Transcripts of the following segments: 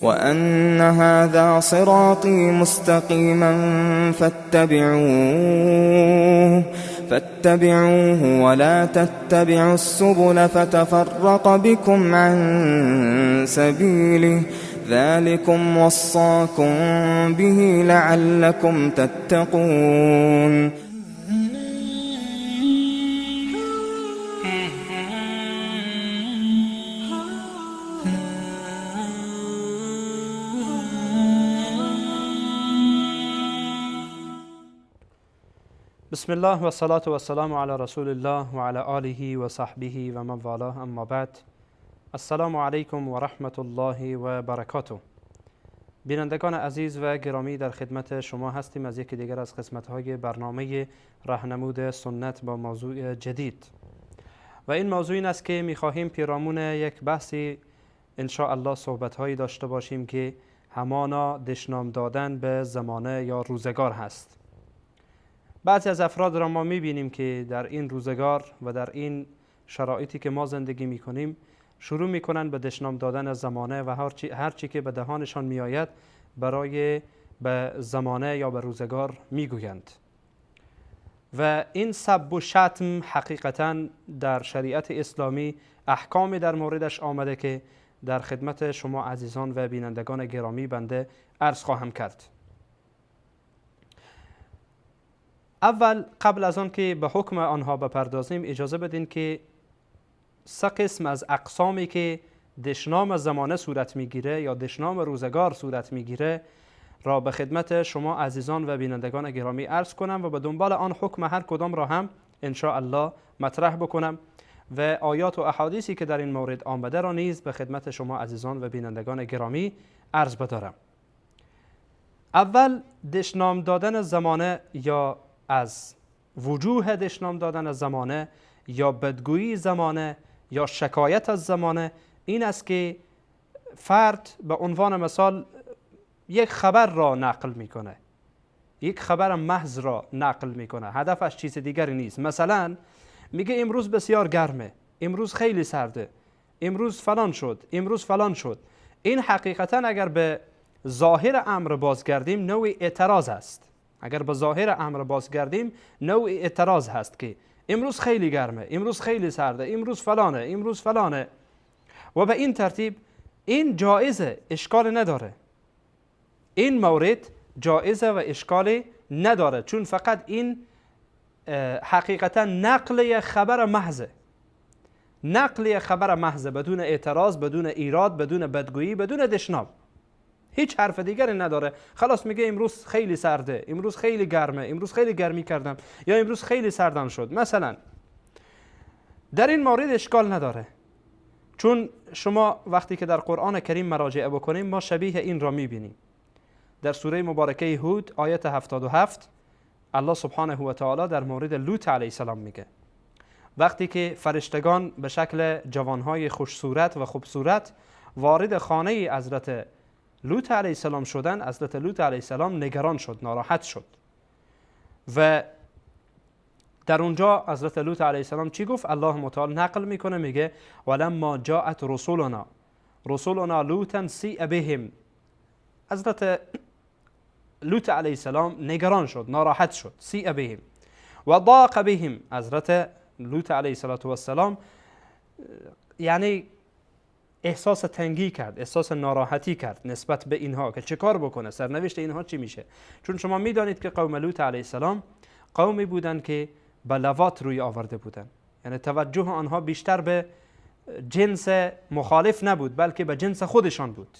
وأن هذا صراطي مستقيما فاتبعوه ولا تتبعوا السبل فتفرق بكم عن سبيله ذلكم وصاكم به لعلكم تتقون. بسم الله و صلاة و السلام علی رسول الله و علی آله و صحبه و من والاه، اما بعد. السلام علیکم و رحمت الله و برکاته. بینندگان عزیز و گرامی، در خدمت شما هستیم از یکی دیگر از قسمت‌های برنامه راهنمود سنت با موضوع جدید، و این موضوع این است که می‌خواهیم پیرامون یک بحثی ان شاء الله صحبت‌هایی داشته باشیم که همانا دشنام دادن به زمانه یا روزگار هست. بعضی از افراد را ما می‌بینیم که در این روزگار و در این شرایطی که ما زندگی می‌کنیم شروع می‌کنن به دشنام دادن زمانه و هر چی که به دهانشان می‌آید برای به زمانه یا به روزگار می‌گویند. و این سب و شتم حقیقتاً در شریعت اسلامی احکامی در موردش آمده که در خدمت شما عزیزان و بینندگان گرامی بنده عرض خواهم کرد. اول قبل از آن که به حکم آنها بپردازیم اجازه بدین که سه قسم از اقسامی که دشنام زمانه صورت میگیره یا دشنام روزگار صورت میگیره را به خدمت شما عزیزان و بینندگان گرامی عرض کنم و به دنبال آن حکم هر کدام را هم ان شاء الله مطرح بکنم و آیات و احادیثی که در این مورد آمده را نیز به خدمت شما عزیزان و بینندگان گرامی عرض بدارم. اول دشنام دادن زمانه یا از وجوه دشنام دادن زمانه یا بدگویی زمانه یا شکایت از زمانه این است که فرد به عنوان مثال یک خبر را نقل میکنه، یک خبر محض را نقل میکنه، هدفش چیز دیگری نیست. مثلا میگه امروز بسیار گرمه، امروز خیلی سرده، امروز فلان شد، امروز فلان شد. این حقیقتا اگر به ظاهر امر بازگردیم نوع اعتراض است. اگر به ظاهر امر بازگردیم نوع اعتراض هست که امروز خیلی گرمه، امروز خیلی سرده، امروز فلانه، امروز فلانه، و به این ترتیب این جایزه، اشکال نداره. این مورد جایزه و اشکال نداره، چون فقط این حقیقتا نقل خبر محضه، نقل خبر محضه، بدون اعتراض، بدون ایراد، بدون بدگویی، بدون دشنام، هیچ حرف دیگری نداره. خلاص میگه امروز خیلی سرده، امروز خیلی گرمه، امروز خیلی گرمی کردم، یا امروز خیلی سردم شد مثلا. در این مورد اشکال نداره، چون شما وقتی که در قرآن کریم مراجعه بکنیم ما شبیه این را میبینیم. در سوره مبارکه هود آیت 77 الله سبحانه و تعالی در مورد لوط علیه السلام میگه وقتی که فرشتگان به شکل جوانهای خوش صورت و خوب صورت وارد خانه حضرت لوط علیه السلام شدن، حضرت لوط علیه السلام نگران شد، ناراحت شد و در اونجا حضرت لوط علیه السلام چی گفت؟ الله متعال نقل میکنه، میگه ولما جاءت رسولنا لوطا سیء بهم. حضرت لوط علیه السلام نگران شد، ناراحت شد، سیء بهم و ضاق بهم. حضرت لوط علیه السلام یعنی احساس تنگی کرد، احساس ناراحتی کرد نسبت به اینها که چه کار بکنه، سرنوشت اینها چی میشه. چون شما میدانید که قوم لوط علیه السلام قومی بودند که به لواط روی آورده بودند، یعنی توجه آنها بیشتر به جنس مخالف نبود بلکه به جنس خودشان بود.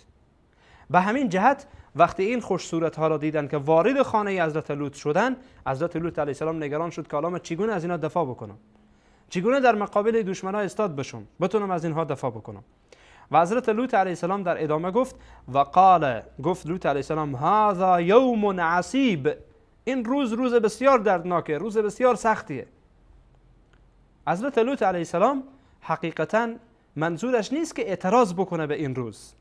به همین جهت وقتی این خوش صورت ها را دیدن که وارد خانه حضرت لوط شدن، حضرت لوط علیه السلام نگران شد که حالا من چگونه از اینا دفاع بکنم، چگونه در مقابل دشمنان استاد بشم، بتونم از اینها دفاع بکنم. و حضرت لوط علیه السلام در ادامه گفت و قال، گفت لوط علیه السلام هذا یوم عصیب، این روز روز بسیار دردناکه، روز بسیار سختیه. حضرت لوط علیه السلام حقیقتا منظورش نیست که اعتراض بکنه به این روز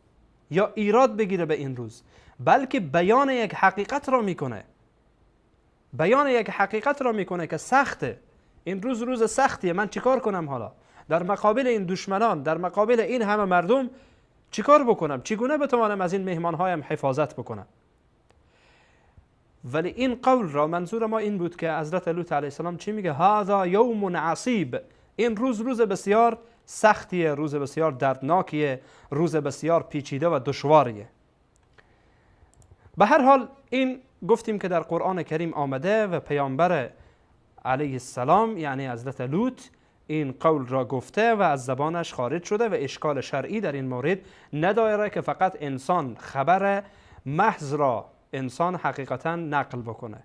یا ایراد بگیره به این روز، بلکه بیان یک حقیقت را میکنه. بیان یک حقیقت را میکنه که سخته، این روز روز سختیه، من چیکار کنم حالا در مقابل این دشمنان، در مقابل این همه مردم چیکار بکنم، چگونه بتوانم از این مهمانهایم حفاظت بکنم. ولی این قول را منظور ما این بود که حضرت لوط علیه السلام چی میگه؟ هذا یوم عصیب، این روز روز بسیار سختیه، روز بسیار دردناکیه، روز بسیار پیچیده و دشواریه. به هر حال این گفتیم که در قرآن کریم آمده و پیامبر علیه السلام یعنی حضرت لوط این قول را گفته و از زبانش خارج شده و اشکال شرعی در این مورد نداره که فقط انسان خبر محض را انسان حقیقتا نقل بکنه.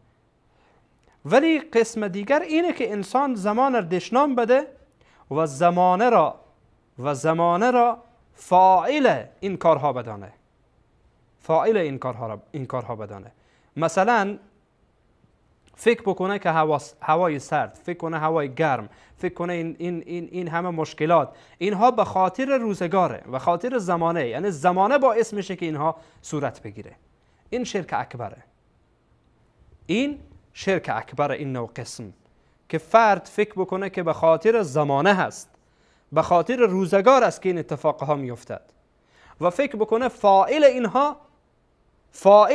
ولی قسم دیگر اینه که انسان زمان را دشنام بده و زمانه را فاعل این کارها بدانه، فاعل این کارها بدانه. مثلا فکر بکنه که هوای سرد، فکر کنه هوای گرم، فکر کنه این همه مشکلات، اینها به خاطر روزگاره و خاطر زمانه، یعنی زمانه باعث میشه که اینها صورت بگیره. این شرک اکبره، این شرک اکبر، این نوع قسم که فرد فکر بکنه که به خاطر زمانه هست، به خاطر روزگار است که این اتفاقها میافتد و فکر بکنه فاعل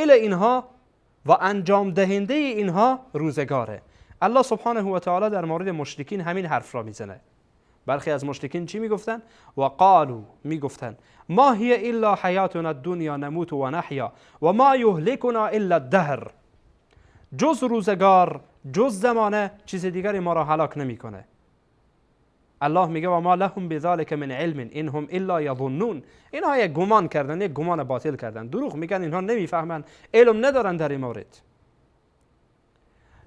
اینها و انجام دهنده اینها روزگاره. الله سبحانه و تعالی در مورد مشرکین همین حرف را میزنه. برخی از مشرکین چی میگفتن؟ و قالو، میگفتن ما هی الا حیاتنا الدنیا نموت و نحیا و ما یهلکنا الا الدهر. جز روزگار، جز زمانه چیز دیگری ما را هلاک نمیکنه. الله میگه و ما لهم بذلک من علم ان هم الا یظنون. اینها یک گمان کردن، یک گمان باطل کردن، دروغ میگن، اینها نمیفهمن، علم ندارن در این مورد.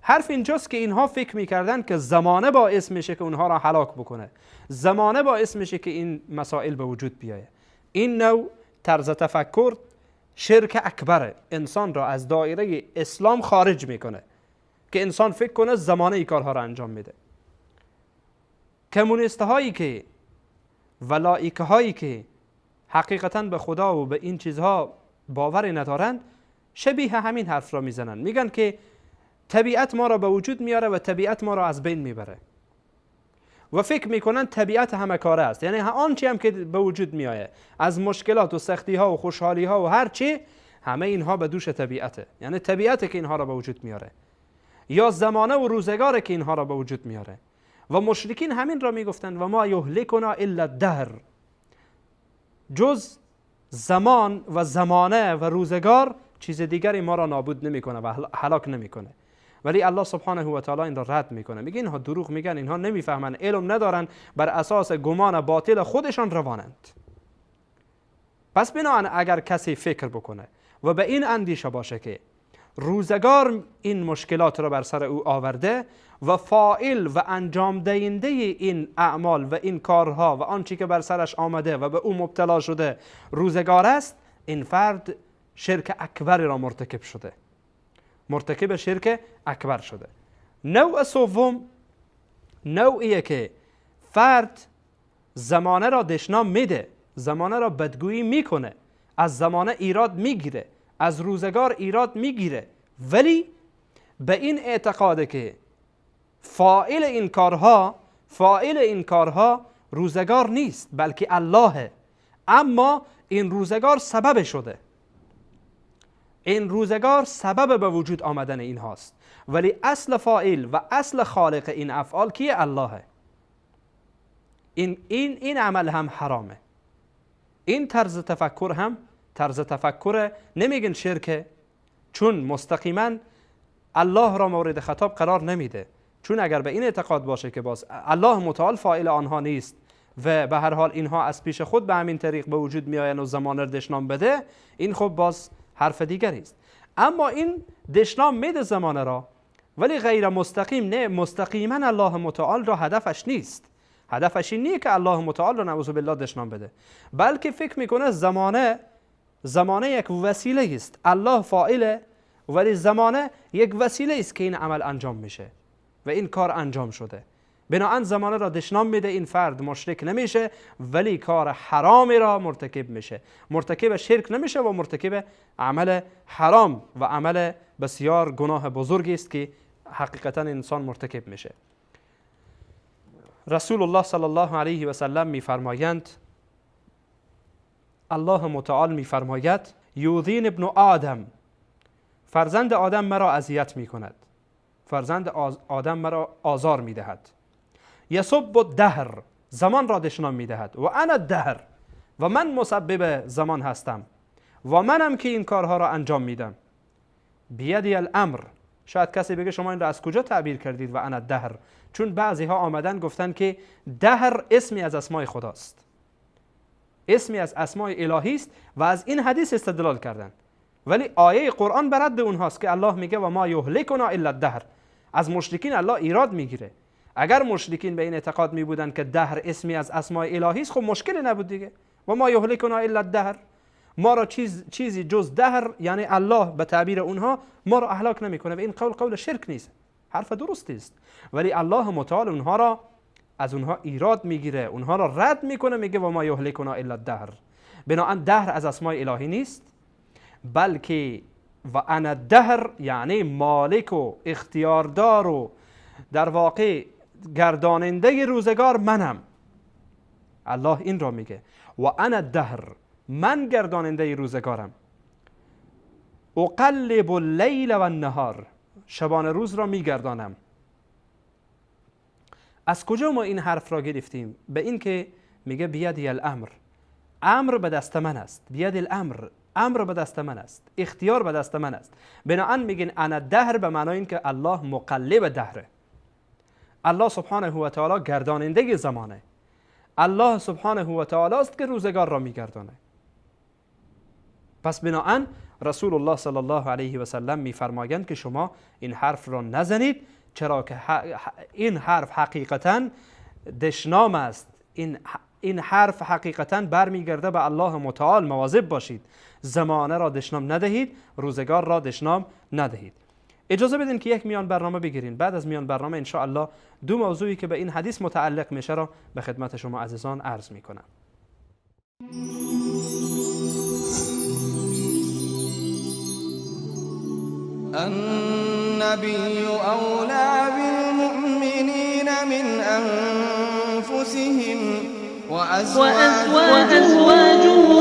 حرف اینجاست که اینها فکر میکردن که زمانه باعث میشه که اونها را هلاک بکنه، زمانه باعث میشه که این مسائل به وجود بیایه. این نوع طرز تفکر شرک اکبره، انسان را از دایره اسلام خارج میکنه که انسان فکر کنه زمانه این کارها را انجام میده. کمونیست هایی که و لائیک هایی که حقیقتا به خدا و به این چیزها باور ندارند شبیه همین حرف را میزنن. میگن که طبیعت ما را به وجود میاره و طبیعت ما را از بین میبره و فکر میکنن طبیعت همه کاره است، یعنی آنچه هم که به وجود میآید از مشکلات و سختی ها و خوشحالی ها و هر چی، همه اینها به دوش طبیعته، یعنی طبیعت که اینها را به وجود میاره یا زمانه و روزگار که اینها را به وجود میاره. و مشرکین همین را میگفتند و ما یهلکنا الا الدهر، جز زمان و زمانه و روزگار چیز دیگری ما را نابود نمیکنه و هلاک نمیکنه. ولی الله سبحانه و تعالی این را رد میکنه، میگه اینها دروغ میگن، اینها نمیفهمن، علم ندارن، بر اساس گمان باطل خودشان روانند. پس بنابراین اگر کسی فکر بکنه و به این اندیشه باشه که روزگار این مشکلات را بر سر او آورده و فاعل و انجام دهنده این اعمال و این کارها و آنچه که بر سرش آمده و به او مبتلا شده روزگار است، این فرد شرک اکبر را مرتکب شده، مرتکب شرک اکبر شده. نوع سوم نوعیه که فرد زمانه را دشنام میده، زمانه را بدگویی میکنه، از زمانه ایراد میگیره، از روزگار ایراد میگیره، ولی به این اعتقاده که فاعل این کارها روزگار نیست بلکه اللهه، اما این روزگار سبب شده، این روزگار سبب به وجود آمدن این هاست، ولی اصل فاعل و اصل خالق این افعال کیه؟ اللهه. این عمل هم حرامه، این طرز تفکر هم طرز تفکر نمیگن شرکه، چون مستقیما الله را مورد خطاب قرار نمیده، چون اگر به این اعتقاد باشه که باز الله متعال فاعل آنها نیست و به هر حال اینها از پیش خود به همین طریق به وجود میآیند و زمان را دشنام بده، این خب باز حرف دیگری است. اما این دشنام میده زمانه را، ولی غیر مستقیم نه، مستقیما الله متعال را هدفش نیست، هدفش این نیست که الله متعال را نعوذ بالله دشنام بده، بلکه فکر میکنه زمانه یک وسیله است. الله فاعله ولی زمانه یک وسیله است که این عمل انجام میشه و این کار انجام شده. بنابراین زمانه را دشنام میده، این فرد مشرک نمیشه ولی کار حرامی را مرتکب میشه، مرتکب شرک نمیشه و مرتکب عمل حرام و عمل بسیار گناه بزرگی است که حقیقتا انسان مرتکب میشه. رسول الله صلی الله علیه و سلم میفرمایند، الله متعال میفرماید یوذین ابن آدم، فرزند آدم مرا اذیت میکند، فرزند آدم مرا آزار میدهد. یسب الدهر، زمان را دشنام میدهد، و انا الدهر، و من مسبب زمان هستم و منم که این کارها را انجام میدم. بیدی الامر، شاید کسی بگه شما این را از کجا تعبیر کردید و انا الدهر؟ چون بعضی ها آمدن گفتن که دهر اسمی از اسمای خداست، اسمی از اسمای الهی است و از این حدیث استدلال کردن، ولی آیه قرآن برد اونهاست که الله میگه و ما یهلکنا الا الدهر. از مشرکین الله ایراد میگیره. اگر مشرکین به این اعتقاد میبودن که دهر اسمی از اسمای الهی است، خب مشکلی نبود دیگه. و ما یهلکنا الا الدهر، ما را چیزی جز دهر، یعنی الله به تعبیر اونها، ما را اهلاک نمیکنه و این قول قول شرک نیست، حرف درستی است. ولی الله متعال اونها را از اونها ایراد میگیره، اونها را رد میکنه، میگه و ما یهلکنا الا الدهر. بنابراین دهر از اسمای الهی نیست، بلکه و انا الدهر یعنی مالک و اختیاردار و در واقع گرداننده روزگار منم. الله این را میگه و انا الدهر، من گرداننده روزگارم. اقلب اللیل و النهار، شبانه روز را میگردانم. از کجا ما این حرف را گرفتیم؟ به این که میگه بیدی الامر، امر به دست من است، بیدی الامر، امر به دست من است، اختیار به دست من است. بنابراین میگن انا الدهر به معنای این که الله مقلب دهره، الله سبحانه و تعالی گرداننده زمانه، الله سبحانه و تعالی است که روزگار را میگردانه. پس بنابراین رسول الله صلی الله علیه و سلم میفرمایند که شما این حرف را نزنید، چرا که این حرف حقیقتا دشنام است، این حرف حقیقتا برمیگرده به الله متعال. مواظب باشید، زمانه را دشنام ندهید، روزگار را دشنام ندهید. اجازه بدین که یک میان برنامه بگیرین. بعد از میان برنامه ان شاء الله دو موضوعی که به این حدیث متعلق میشه را به خدمت شما عزیزان عرض میکنم. النبي أولى بالمؤمنين من أنفسهم وأزواجه أمهاتهم.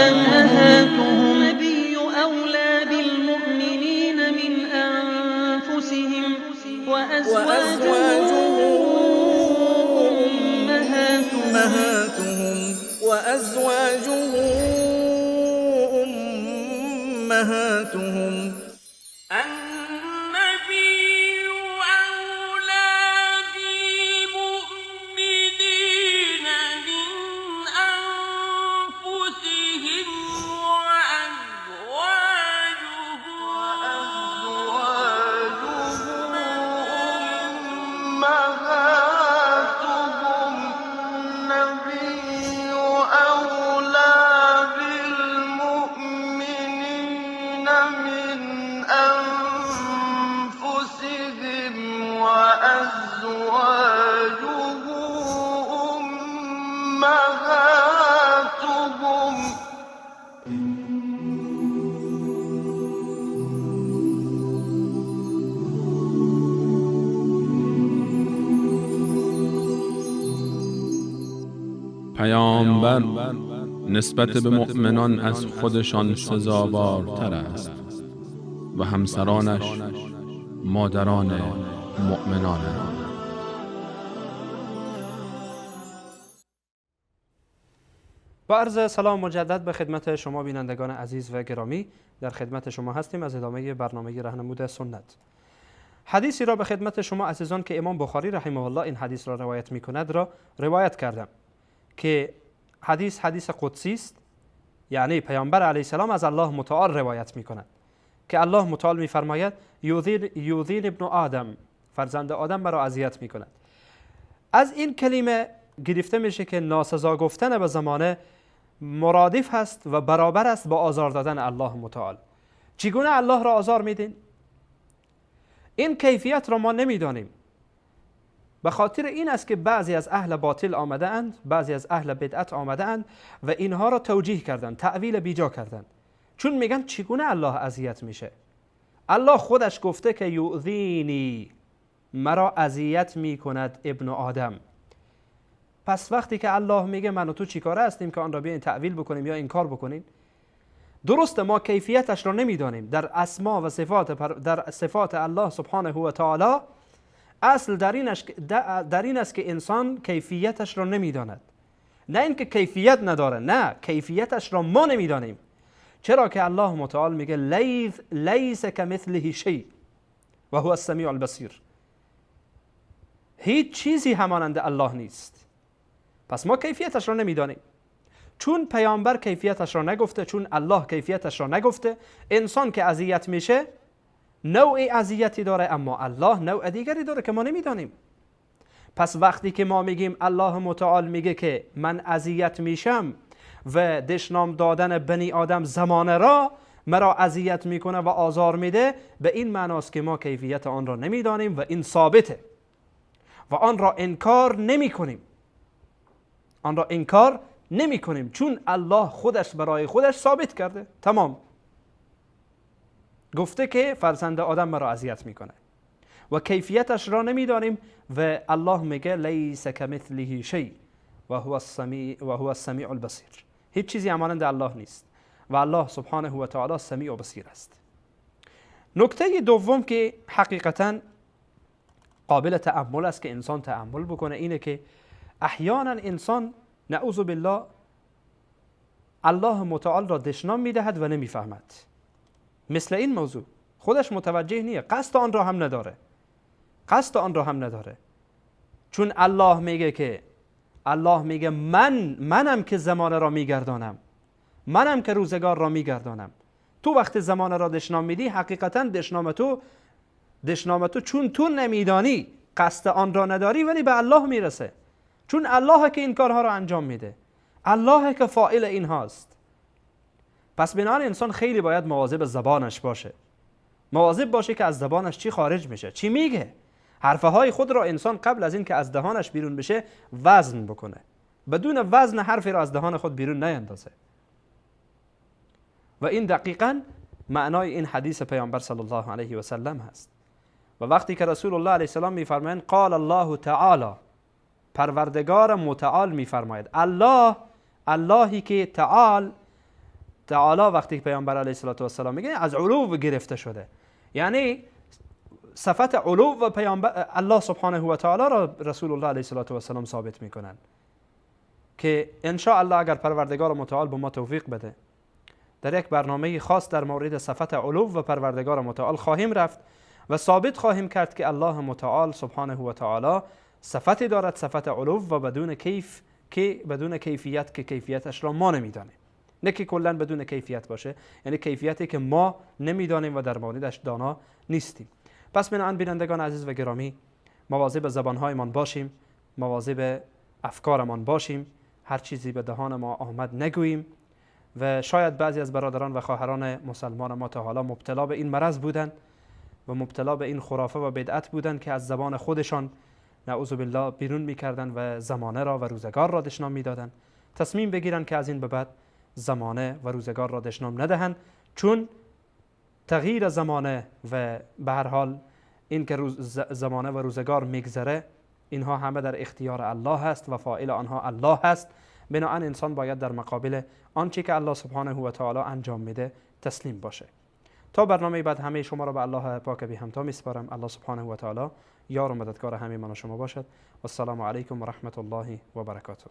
النبي أولى بالمؤمنين من أنفسهم وأزواجه أمهاتهم وأزواجه أمهاتهم. النبي أولى بالمؤمنين من أنفسهم وأزواجه أمهاتهم. النبي أولى بالمؤمنين من أنفسهم وأزواجه أمهاتهم. پیامبر نسبت به مؤمنان از خودشان سزاوارتر است و همسرانش مادران مؤمنانند. با عرض سلام مجدد به خدمت شما بینندگان عزیز و گرامی، در خدمت شما هستیم از ادامه برنامه رهنمود سنت. حدیثی را به خدمت شما عزیزان که امام بخاری رحمه الله این حدیث را روایت می کند را روایت کردم که حدیث حدیث قدسی است، یعنی پیامبر علیه السلام از الله متعال روایت می کند که الله متعال می فرماید یوذین ابن آدم، فرزند آدم مرا اذیت می کند. از این کلمه گرفته میشه که ناسزا گفتن به زمانه مرادف هست و برابر است با آزار دادن الله متعال. چگونه الله را آزار میدین؟ این کیفیت را ما نمیدانیم. به خاطر این است که بعضی از اهل باطل آمده اند، بعضی از اهل بدعت آمده اند و اینها را توجیه کردند، تأویل بیجا کردند. چون میگن چگونه الله اذیت میشه؟ الله خودش گفته که یؤذینی، مرا اذیت میکند ابن آدم. پس وقتی که الله میگه من و تو چیکاره هستیم که آن را بیاین تأویل بکنیم یا انکار بکنیم؟ درست ما کیفیتش را نمیدانیم. در اسما و صفات در صفات الله سبحانه و تعالی اصل در این است که انسان کیفیتش را نمیداند. نه اینکه کیفیت نداره، نه، کیفیتش را ما نمیدانیم. چرا که الله متعال میگه لیس کمثله شیء و هو السمیع البصیر. هیچ چیزی همانند الله نیست. پس ما کیفیتش را نمیدانیم. چون پیامبر کیفیتش را نگفته، چون الله کیفیتش را نگفته، انسان که اذیت میشه نوع اذیتی داره، اما الله نوع دیگری داره که ما نمیدانیم. پس وقتی که ما میگیم الله متعال میگه که من اذیت میشم و دشنام دادن بنی آدم زمانه را مرا اذیت میکنه و آزار میده، به این معناست که ما کیفیت آن را نمیدانیم و این ثابته و آن را انکار نمیکنیم. آن را انکار نمیکنیم چون الله خودش برای خودش ثابت کرده. تمام. گفته که فرزند آدم مرا اذیت میکنه و کیفیتش را نمیدانیم و الله میگه لیس کمثله شیء و هو السمیع البصیر. هیچ چیزی همانند الله نیست و الله سبحانه و تعالی سمیع و بصیر است. نکته دوم که حقیقتا قابل تأمل است که انسان تأمل بکنه اینه که احیانا انسان نعوذ بالله الله متعال را دشنام میدهد و نمیفهمد. مثل این موضوع خودش متوجه نیه، قصد آن را هم نداره، قصد آن را هم نداره. چون الله میگه که الله میگه منم که زمانه را میگردانم، منم که روزگار را میگردانم. تو وقت زمانه را دشنام میدی، حقیقتا دشنام تو چون تو نمیدانی، قصد آن را نداری، ولی به الله میرسه. چون الله که این کارها را انجام میده، الله که فاعل این هاست. پس بنابراین انسان خیلی باید مواظب زبانش باشه، مواظب باشه که از زبانش چی خارج میشه، چی میگه. حرفهای خود را انسان قبل از این که از دهانش بیرون بشه وزن بکنه، بدون وزن حرفی را از دهان خود بیرون نیندازه. و این دقیقاً معنای این حدیث پیامبر صلی الله علیه و سلم هست. و وقتی که رسول الله علیه السلام میفرمایند قال الله تعالی، پروردگار متعال میفرماید، الله، اللهی که تعال، تعالی وقتی که پیامبر علیه السلام میگه از علو گرفته شده، یعنی صفت علو و پیامبر الله سبحانه و تعالی را رسول الله علیه السلام ثابت میکنن که ان شاء الله اگر پروردگار متعال به ما توفیق بده در یک برنامه خاص در مورد صفت علو و پروردگار متعال خواهیم رفت و ثابت خواهیم کرد که الله متعال سبحانه و تعالی صفتی دارد، صفت علو و بدون کیف، که بدون کیفیت، که کیفیتش را ما نمیدانیم، نه که کلا بدون کیفیت باشه، یعنی کیفیتی که ما نمیدانیم و در موردش دانا نیستیم. پس بنابراین بینندگان عزیز و گرامی، مواظب زبانهایمان باشیم، مواظب افکارمان باشیم، هر چیزی به دهان ما آمد نگوییم. و شاید بعضی از برادران و خواهران مسلمان ما تا حالا مبتلا به این مرض بودند و مبتلا به این خرافه و بدعت بودند که از زبان خودشان نعوذ بالله بیرون میکردند و زمانه را و روزگار را دشنام میدادند. تصمیم بگیرند که از این به بعد زمانه و روزگار را دشنام ندهند، چون تغییر زمانه و به هر حال این که زمانه و روزگار میگذره، اینها همه در اختیار الله هست و فاعل آنها الله هست. بنابراین انسان باید در مقابل آنچه که الله سبحانه و تعالی انجام میده تسلیم باشه. تا برنامه بعد همه شما را به الله پاک بی همتا میسپارم. الله سبحانه و تعالی یار و مددگار همه من و شما باشد. و السلام علیکم و رحمت الله و برکاته.